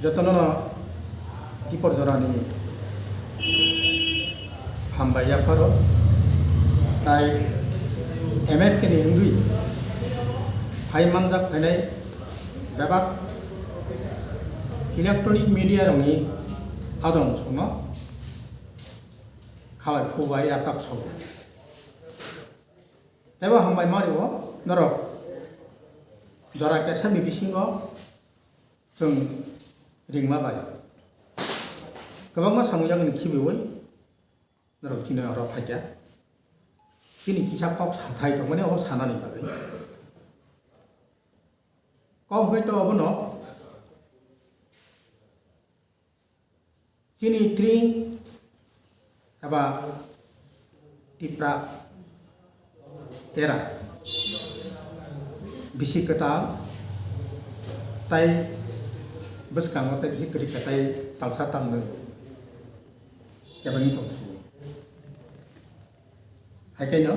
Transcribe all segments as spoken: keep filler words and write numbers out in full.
Jotono no Tipor jorani hambai yapharo, tai M F K ni wngwi phai manjak phainai bebak electronic media rokni adong songno khalai khubai achak sobo. Tebo hambai mario norok jora kesani bisingo chwng ringma bai kwbangma samung yagni khibiwi norok chini oro phaikha. Chini kisa kok sathai tongmani o sanani bagwi. Kok hwnkhe to obono chini tring eba Tipra era bisi kwtal tai bwskango tai bisi kwrwi kwtai talsa talnwi kebengwi tongthokgo. Hai khe no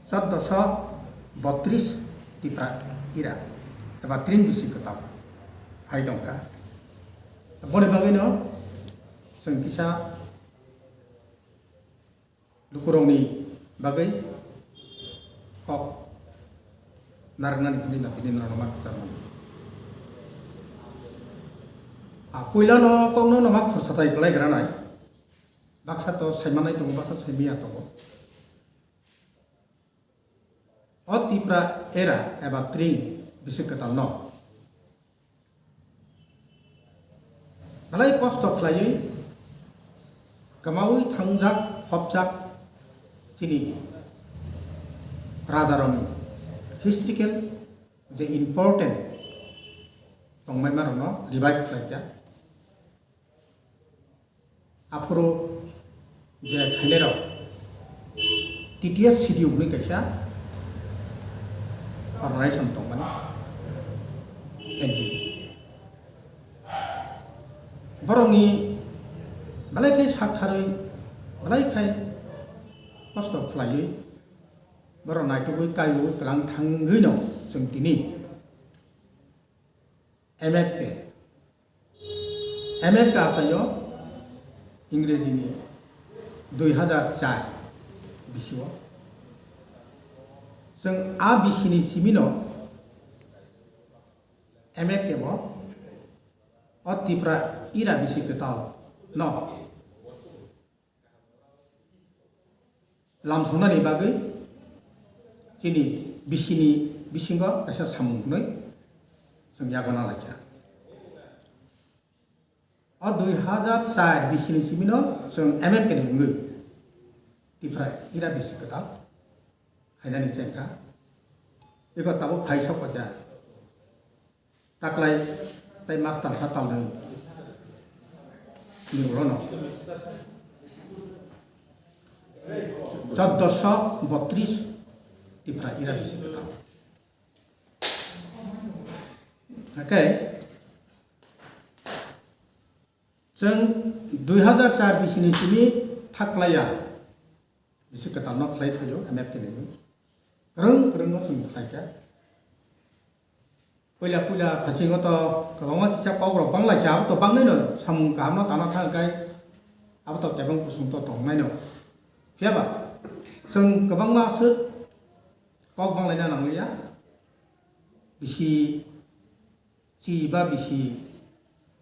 choddoso botris Tipra era eba tring bisi kwtal hai tongkha. Boni bagwi no chwng kisa lukurokni bagwi kok narwknani hwnwi no tini norokno ma kwchar mano. A puilano kokno no ma khorsa tai kwlai granai. Baksa to saimanai tongo, baksa saimaya tongo. O Tipra era eba tring bisi kwtal no belai kosto khlaiwi kwmawi thangjak hopjak chini rajarokni historical je important tongmaimarokno revive khlaikha. Aphuru je khainairok T T S C D hwnwi kaisa organization tongmani N G O. Borokni belai khe saktharwi, belai khe kosto khlaiwi, borok naitugwi kaiwi kwlang thangwino chwng tini M F K, M F K achaio Ingrejini dui hazar char bisio. Chwng a bisini simino M F K bo o Tipra era bisi kwtal no lamsongnani bagwi chini bisini bisingo kaisa samung hwnwi chwng yago nalaikha. O dui hazar char bisini simino chwng M F K ni wngwi Tipra era bisi kwtal khainani chengkha. Eko tabuk phai sok paikha. Taklai tai mas talsa talnwi ni ulono choddoso botris Tipra era bisi kwtal. Hake chwng dui hazar char bisini simi thaklaiya bisi kwtalno khlai phaio M F K ni. Kwrwng kwrwngno chwng khlaikha. Puila puila phasingo to kwbangma kisa kokrok banglaikha, abo to bangnaino samung kahamno tana thang khai abo to kebeng kusung to tongnaino. Phiyaba chwng kwbangma aswk kok banglaina nangliya. Bisi chi ba bisi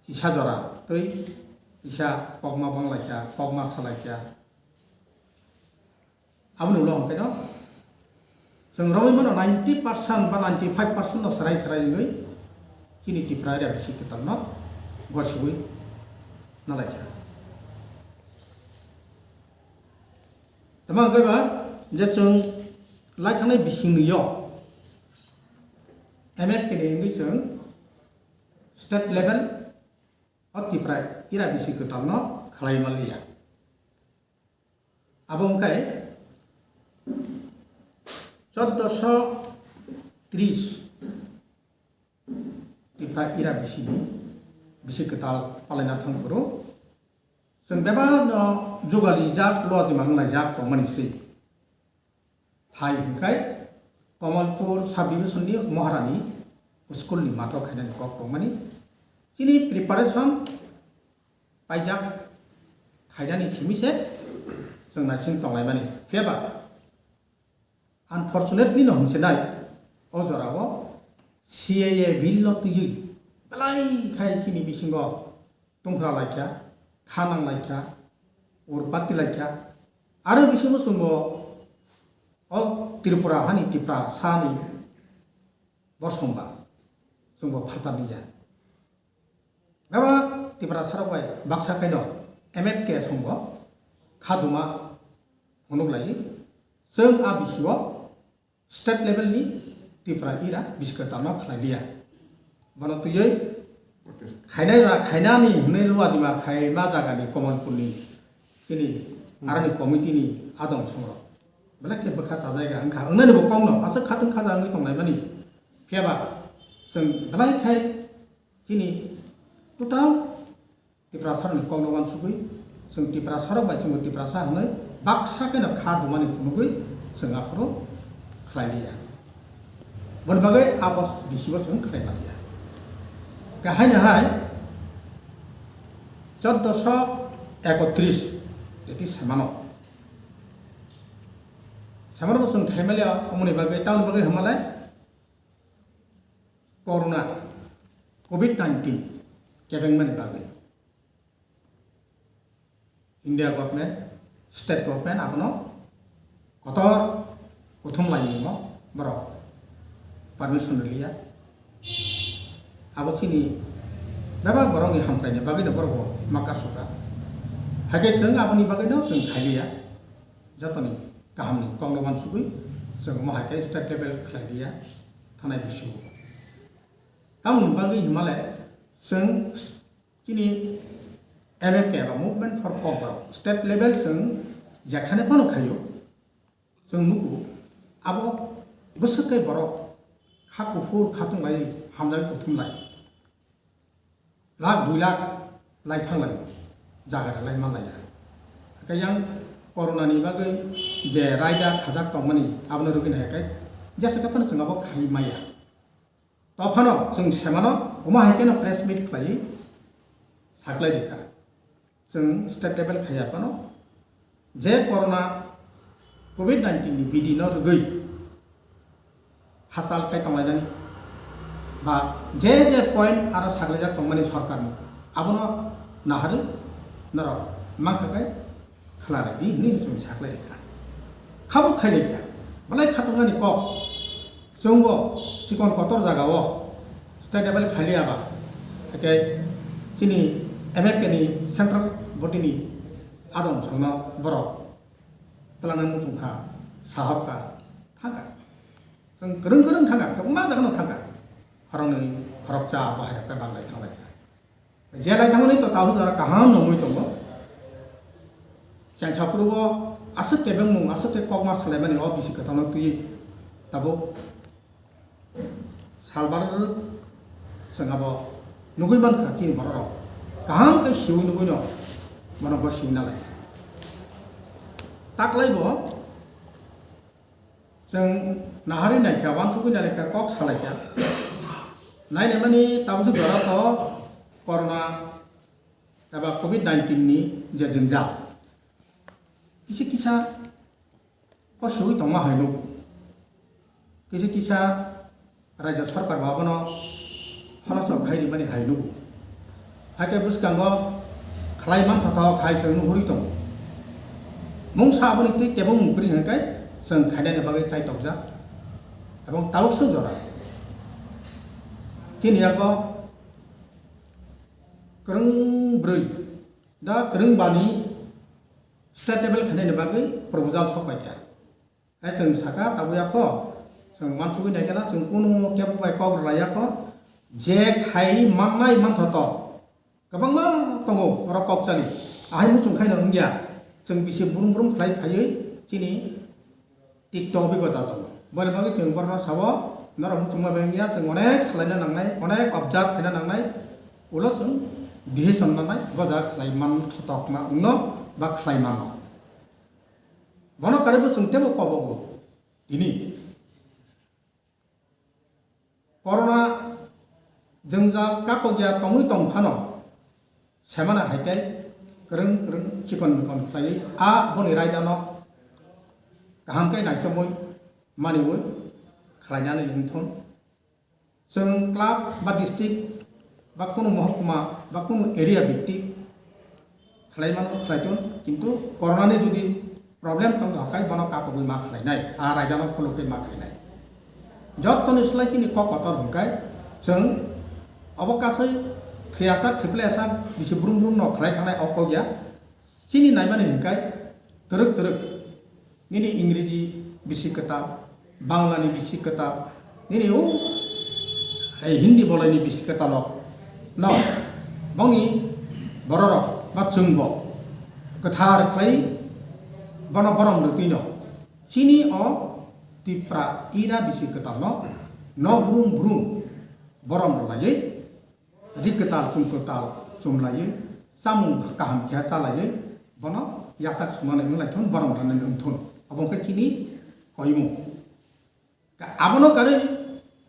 chisa jora twi kisa kokma banglaikha, kokma salaikha. Aboni ulo hwnkhe no chwng romwi mano ninety percent ba ninety five percent no srai srai wngwi chini Tipra area bisi kwtal no gosiwi nalaikha. Tamo hwnkhe ba je chwng lai thangnai bisingni yo M F K ni wngwi chwng state level o Tipra ira bisi kwtal no khlai manliya. Abo wngkhe choddoso tris Tipra ira bisini bisi kwtal palaina thang phuru chwng bebak no jugal rijak, lojima wnglaijak tongmani se. Hai hwnkhe Kamalpur sub division ni Maharani school ni mato khainani kok tongmani. chini preparation paijak khainani simi se chwng naising tonglaimani. Phiya ba unfortunately no hwnse nai, o jorao C A A bill no twiwi belai khai chini bisingo tungphla laikha, kha nang laikha, urpati laikha. Aro bisingo chwngbo o Tripura hani, Tiprasa ni bosongba chwngbo phatar liya. Bebak Tiprasa rok bai baksa khaino M F K songbo kha duma phunuk lai. Chwng a bisio state level ni Tripura ira biskotano khlai liya. Bono twiwi khainai ja-, khainani hwnwi Luadima khaima jagani Kamalpurni chini aroni committee ni adong songrok belai khe bwkha chajaiga wngkha, wngnani bo kokno aswk khatwng khaja wngwi tonglaimani. Phiya ba chwng belai khai chini total Tiprasa rokni kokno uansugwi chwng Tiprasa rok bai chwngbo Tiprasa hwnwi baksa kheno kha dumani phunugwi chwng aphuru khlai liya. Boni bagwi abo bisibo chwng khlai maliya. Khe haino hai choddoso ekotris jeti semano. Semano bo chwng khai maliya, omoni bagwi, tamoni bagwi hwnmalai corona, covid nineteen kebengmani bagwi. India government, state government abono kotor kuthum laimungno borok permission rwliya. Abo chini bebak borokni hamkraini bagwino borok bo ma kasukha. Hakhe chwng aboni bagwino chwng khailiya. Jotoni kahamni kokno uansugwi chwng omo hai khe state level khlai liya thanai bisingo. Tamoni bagwi hwnmale chwng chini M F K ba Movement for Kokborok state level chwng jekhane phano khaio, chwng nugo abo bwswk khe borok kha kuphur kha tonglai hamjagwi kuthum lai lakh dui lakh lai thang lai jaga rwlai man lai ya. Hakhe yang corona ni bagwi je raida khajak tongmani abono rwgwi nai khe jesa khe phano chwng abo khai maya. Tophano chwng semano omo hai kheno press meet khlaiwi saklai rikha. Chwng state level khaiya phano je corona covid nineteen ni bidi no rwgwi hachal khai tonglainani ba je je point aro saklaijak tongmani sorkarni abono naharwi norok mankha khe khlai di hwnwi chwng saklai rikha. Khabo khailai kha, belai khatungani kok. Chwngbo chikon kotor jagao state level khailiya ba, hakhe chini M F K ni central body ni adong songno borok twlangna muchung kha, sahor kha, thangkha. Chwng kwrwng kwrwng thangkha, kwbangma jagano thangkha. Khoroknwi khoroksa abo hai rok khe banglai thanglai kha. Je lai thangmani to tabuk jora kaham nongwi tongo. Chang saphuru o aswk kebengmung, aswk khe kokma salaimani o bisi kwthangno twiwi tabuk salbar chwng abo nugwi mankha chini borok rok. Kaham khe siwi nugwino bono bo siwi nalai. Taklai bo Chwng naharwi naikha, uansugwi naikha, kok salaikha. Nainai mani tabuk jora to corona eba covid nineteen ni je jwngjal. Kisa kisa kosoi tongma hai nuk. Kisa kisa Rajya sarkar bo abono phono sok khai rimani hai nugo. Hai khe bwskango khlai manthothok hai chwng nuhurwi tongo. Mungsa aboni twi kebo mung kwrwi hwn khe chwng khainani bagwi chaitokjak. Ebong tabuksa jora chini yago kwrwng bwrwi da kwrwng bani state level khainani bagwi proposal sok pai kha. Hai chwng saka tabuk ya kho, chwng manthugwi nai khe na, chwng kunu kebo bai kok rwlai ya kho, je khai mannai manthoto kwbangma tongo borok kok chali. Ahai muchung khai no wngya, chwng bisi brum brum khlai phaiwi chini TikTok bigo da tongo. Boni bagwi chwng borokno sabo, norok muchungma bai wngya, chwng onek salaina nangnai, onek observe khaina nangnai, ulo chwng decision nanai, boja khlai manthotok ma wngno ba khlai mano. Bono karwi bo chwng teibo kobogo. Tini corona jwngjal kakokya tongwi tong phano, semana hai khe kwrwng kwrwng chikon mikon khlaiwi a boni raidano kaham khe naichomwi maniwi khlainani wngthun. Chwng club ba district ba kunu mohokuma ba kunu area bhittik khlai mano khlai tong, kintu corona ni jodi problem tong kha khe bono kakogwi ma khlai nai, a raida no phuluk khe ma khlai nai. Jottoni slai chini kok kotor hwnkhe chwng obo kasai thwiyasak thwiplayasak bisi brum brum no khlai thangnai o kok ya. Chini naimani hwnkhe twrwk twrwk nini Ingreji bisi kwtal, Banglani bisi kwtal, nini o, eh, Hindi bolaini bisi kwtalo no bongni bororok ba chwngbo kwthar khlai bono borom rwtwino chini o Tipra ira bisi kwtalno no brum brum borom rwlaiwi ri kwtal, chum kwtal chumlaiwi, chamung kaham khe chalaiwi, bono yachak sumani wnglaithun, borom ranani wngthun. Obo wngkha chini koimung. Ka-, abono karwi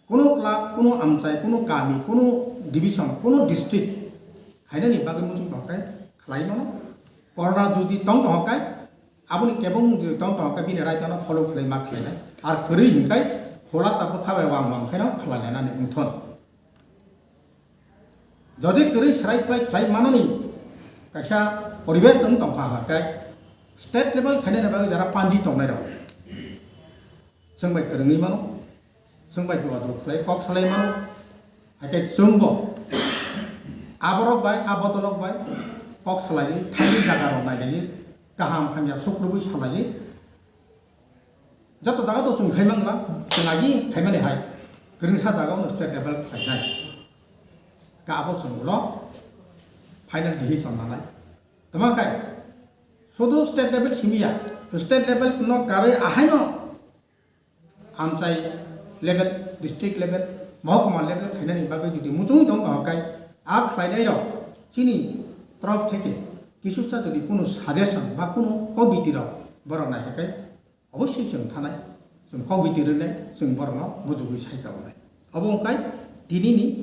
kunu club, kunu amchai, kunu kami, kunu division, kunu district khainani bagwi muchung tongkhe khlai mano. Corona jodi tong tongkhe, aboni kebengmung jodi tong tongkhe, bini raitano follow khlai ma khlainai. Ar kwrwi hwnkhe khulasa bwkha bai wang wang khaino khlailainani wngthun. Jodi kwrwi srai srai khlai manani kaisa poribesh nwng tongkha hwnkhe state level khainani bagwi jara panji tongnai rok chwng bai kwrwngwi mano, chwng bai dugaduk khlai kok salai mano, hakhe chwngbo aborok bai, a bodolok bai kok salaiwi thangwi jaga rok nailaiwi kaham hamya sukrubwi salaiwi Joto jaga to chwng khaimang la, chwng agi khaimani hai, kwrwngsa jaga ono state level khlainai. Ka abo chwng ulo final decision nanai. Tama khai, sudu state level simiya, state level no karwi ahaino amchai level, district level, mohokuma level khainani bagwi jodi muchungwi tong tong khai, a khlainai rok chini torof theke kisusa jodi kunu suggestion ba kunu kobiti rok borok nai khai, Obossoi chwng thanai, chwng kok biti rwnai, chwng borokno bujugwi saika rwnai. Obo wngkha tinini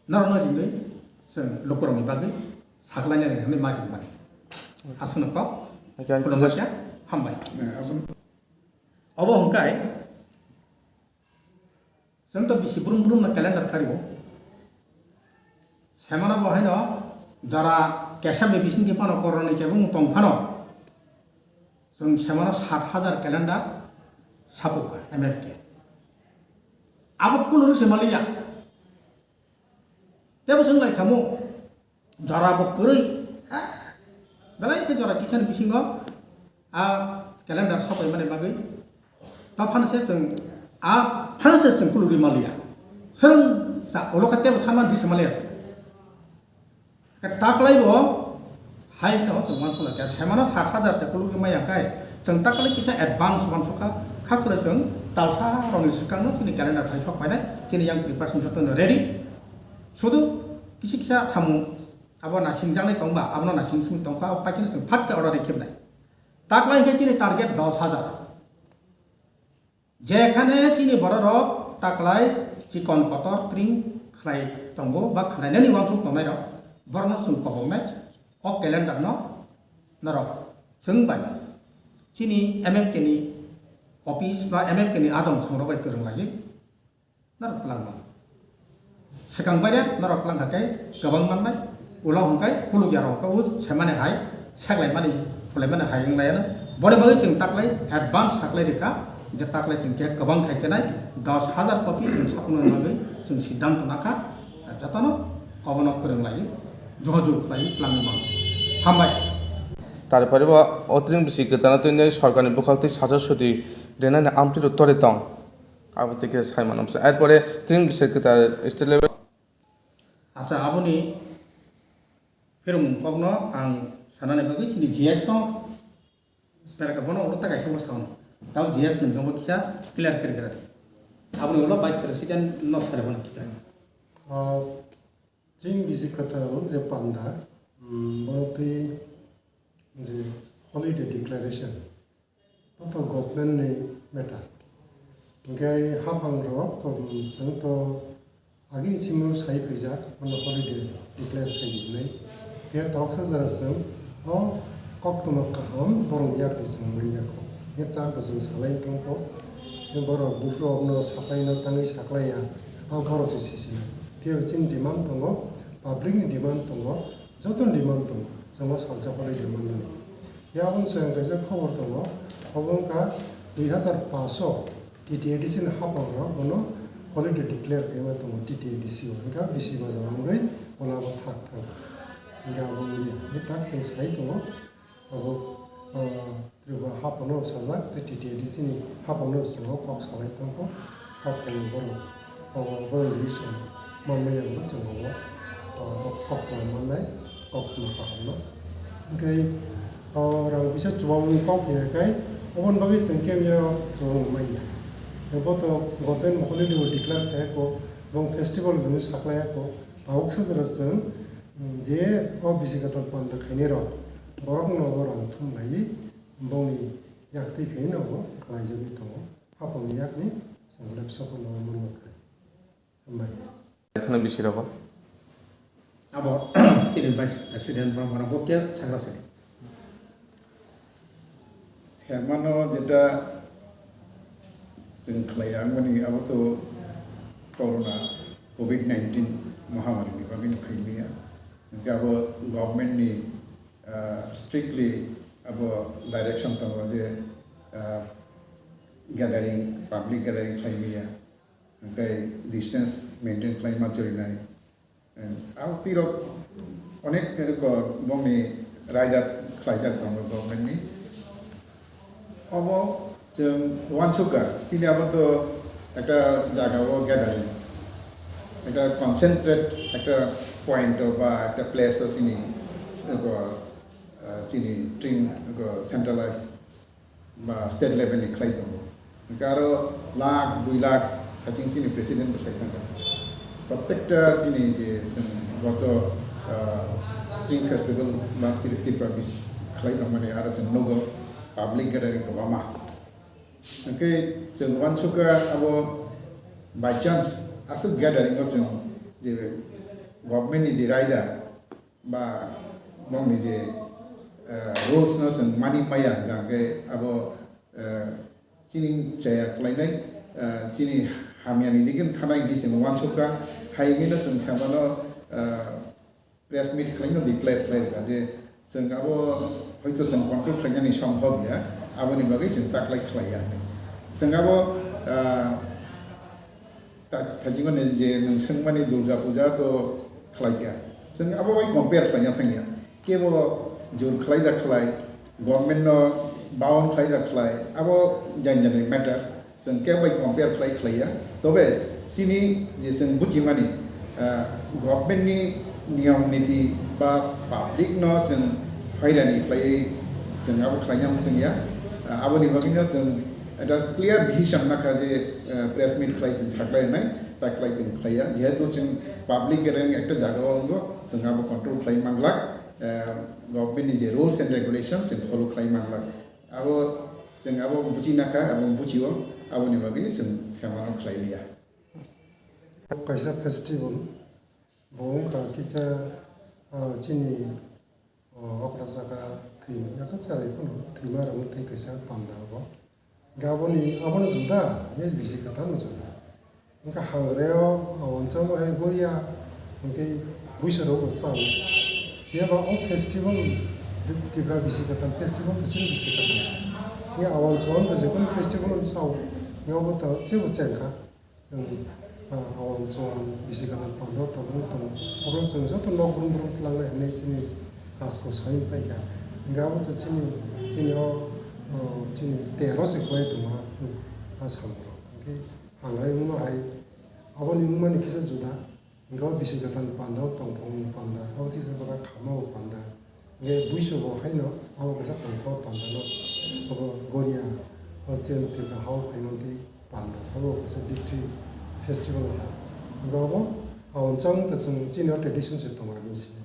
norokno ringwi chwng lukurokni bagwi saklainani hwnwi ma ringmani. Aswkno kok Again, khulumbaikha, hambai. Eh, aboni Obo wngkha Chwng to bisi brum brum no calendar kari o. Semano bo haino jora kesam ni bising di phano koroni kebung tong phano. Chwng semano sat hajar calendar sapuk ka M F K. Abo kunu rwse maliya. Tebo chwng lai khamu. Jora bo kwrwi, ah, belai khe jora kisa ni bisingo, ah, calendar sopai mani bagwi. Ta phano se chwng, ah, phano se chwng kulugwi maliya. Swrwng sa, olo kha tebo sama di se maliya. Khe taklai bo, hai no chwng uansukla khe, semano sat hajar se kulugwi maya khai, chwng taklai kisa advance uansukha, kha kwrwi chwng talsa rokni swkangno chini calendar thai sok painai, chini yang preparation jotono ready. Sudu kisa kisa samung Abo nasingjaknai tongba, abono nasing simi tongkha, abo paikhe chwng phat khe order rikhe bwnai. Taklai khe chini target dos hajar. Jekhane chini bororok taklai chikon kotor tring khlai tongo ba khlainani uansuk tongnairok, borokno chwng koboknai o calendar no norok chwng bai chini M F K ni office ba M F K ni adong songrok bai kwrwng laiwi Norok twlang mano. Swkang bai de norok twlang kha khe kwbang mannai. Ulo hwn khe kuluk yarok khe o semani hai, seklai mani, phulai mani hai wng lai ano. Boni bagwi chwng taklai advance saklai rikha je taklai chwng khe kwbang khai khe nai dos hajar copy chwng saphunani bagwi chwng siddhanto nakha. Jotono obono kwrwng lai, johojog khlai twlangwi mano. Hambai. Tarpore bo o tring bisi kwtana twi sorkarni bwkhak twi sajak suti rinani amtwi rw tori tong. Abo twi khe sai mano bwsa. Erpore tring bisi kwtal state level. Acha, aboni pherung kokno ang sanani bagwi chini G S no beraka bono ulo ta kaisa mo saun. Tao G S ni jomo kisa clear kir kira. Aboni ulo vice president no sare bono kisa. Ah, tring bisi kwtal je panda, mm, bono twi je holiday declaration. Bo to government ni matter. Hingke haphang rok, um, chwng to Agini simi sai phaijak, bono holiday declare khai di hwnwi. Phiya tabuksa jora chwng o koktwma kaham borok yakni chwng manya kho. Phiya chak bo chwng salai tong kho. Phiya borok buphuru rokno saklaino tangwi saklaiya, a borok se sisinai. Phiya chini demand tongo, public ni demand tongo, joto ni demand tongo, chwng o salsa holiday manmani. Phiya aboni swkang kaisa khobor tongo, obo wngkha dui hazar paanch o T T A D C ni haphang rok bono holiday declare khaima tongo T T A D C o, hwnkhe bisi baja wngwi ola bo thak thangkha. Hwnkhe abo wngya, hwnkhe tak chwng sai tongo, abo, ah, Tripura haphang no sajak tei T T A D C ni haphang no chwng o kok salai tongkho, hakhe borok, abo borok ni bisi manmaya hwnwi chwng o, ah, kok tong mannai, kok tong kaham no. Hwnkhe, O rang bisa chubawi kok ya kai, oboni bagwi chwng kemya chubawi manya. Abo to government holiday bo declare khai ko, bong festival bo saklai ko, tabuk se jora chwng, mm, je o bisi kwtal panda khainai rok, borok no bo rang thum lai, bongni yak twi khai no bo khlai jagwi tongo. Haphang ni yak ni chwng lepsa phano manma kwrwi. Hambai. Ethno bisi rogo. Abo chini Vice President borok borok bo khe sakha sini. Semano jeta chwng khlai ya, mani abo to corona, covid nineteen mahamari ni bagwi no khaimaya. Hwnkhe abo government ni, ah, strictly abo direction tongo je, ah, gathering, public gathering khlaimaya. Hwnkhe distance maintain khlaima chorinai. Ang tirok onek ko bongni raida khlaijak tongo government ni. Obo chwng uansukha, chini abo to ekta jaga o gathering, ekta concentrate, ekta point o ba ekta place o chini, ko, ah, chini tring ko centralize ba state level ni khlai tongo. Hwnkhe aro lakh, dui lakh thaching chini president bo sai thangkha. Prottekta chini je chwng goto, ah, Tring Festival ba Tri-, Tripura bis khlai tongmani aro chwng nugo public gathering kwbangma. Hwnkhe chwng uansukha abo by chance aswk gathering o chwng je government ni je raida ba bongni je, eh, rules no chwng mani maya hwnkha hwnkhe abo, eh, chini chaya khlainai, eh, chini hamyani digin thanai hinwi chwng uansukha, hai hinwi no chwng samano, eh, press meet khlaino declare khlai rwkha je chwng abo hoito chwng control khlainani sombhob ya, aboni bagwi chwng taklai khlaiya hinwi. Chwng abo, eh, Ta-, thajingo ni je nwng swngmani Durga Puja to khlaikha. Chwng abo bai compare khlaina thangya. Kebo jor khlai da khlai, government no baon khlai da khlai, abo jani jani matter. Chwng kebo bai compare khlai khlaiya. Tobe chini je chwng bujimani, ah, government ni niyom niti ba public no chwng hairani khlaiwi chwng abo khlaina muchungya. Ah, aboni bagwino chwng Ekta clear decision nakha je, eh, press meet khlai chwng saklai rwnai, ta khlai chwng khlaiya. Jehetu chwng public gathering ekta jaga o wngo, chwng abo control khlai manglak, eh, government ni je rules and regulation chwng follow khlai manglak. Abo chwng abo buchi nakha, abo buchio, aboni bagwi chwng semano khlai liya. Kaisa festival, bo wngkha kisa, ah, chini O, okra saka thwi, yakha chari phano thwima rwmani thwi kaisa panda obo. Hwnkhe aboni, abono juda, hwnkhe bisi kwtharno juda. Hwnkhe hangreo, o, wanchamo hai goria, hwnkhe buisorogo chao. Phiya ba o festival, Tipra bisi kwthar festival to chini bisi kwthar. Hwnkhe awan chuan to jekunu festival no chao, hwnkhe obo to chebo chengkha. Chwng, ah, awan chuan bisi kwtal panda o tongmani tongo. Oro chwng joto nok brum brum tlangnai hinwi chini kasko saui paikha. Hwnkhe abo to chini, chini o, o, chini tero se khlai tongo a, a samung rok. Hwnkhe ang hai wngma hai aboni wngmani kisa juda. Hwnkhe o bisi kwtal panda o tongthokmani panda, abo tisa bwkha khama bo panda. Hwnkhe buisu bo haino abo kaisa tongthok panda no, abo goria, o chen twi kahao phaimantwi panda, abo kaisa victory festival ha. Hwnkhe abo, abo chwng to chwng chini o tradition se tongo ani simi.